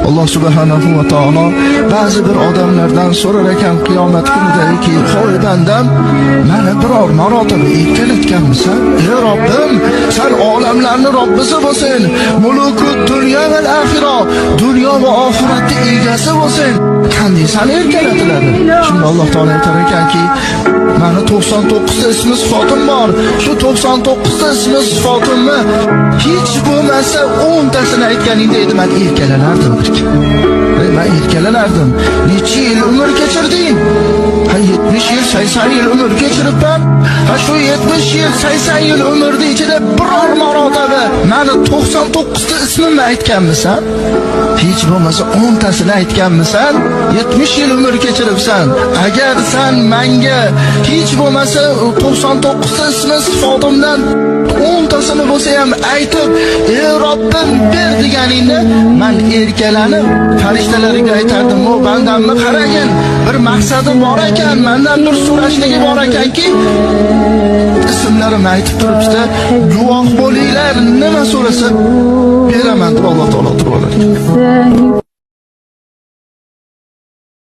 Alloh subhanahu va taolo ba'zi bir odamlardan so'rar ekan qiyomat kunidaki: "Hoy bandam, mani biror marotaba erkalatganmisan?" "Ey Robbim, san olamlarni Robbisi bo'lsin, mulukud dunyo va axira, dunyo va oxiratni egasi bo'lsin. Qanday sani erkalatiladi?" Shunda Alloh taolo aytar ekanki: "Mani 99 ta ismi sifatim bor. Shu 99 ta ismi sifatimni hech bo'lmasa 10 tasini aytganingda edi, man erkalanardim." Man erkalanardim. "Necha yil umr kechirding?" "Ha, 70 yil, 80 yil umr kechiribman." "Ha, shu 70 yil, 80 yil umrni ichida biror marotaba mani 99 ta ismimni aytganmisan? Hech bo'lmasa 10 tasini aytganmisan? 70 yil umr kechiribsan. Agar san menga hech bo'lmasa 99 ta ismi sifatimdan 10 tasini bo'lsa ham aytib, "Ey Robbim, ber" deganingda, man erkalanib farishtalarga aytardim: "O bandamni qaragin, bir maqsadi bor ekan, mandan bir so'rashligi bor ekanki, ismlarimni aytib turibdi, guvoh bo'linglar, nima so'rasa beraman", deb Alloh taolo turib olar ekan.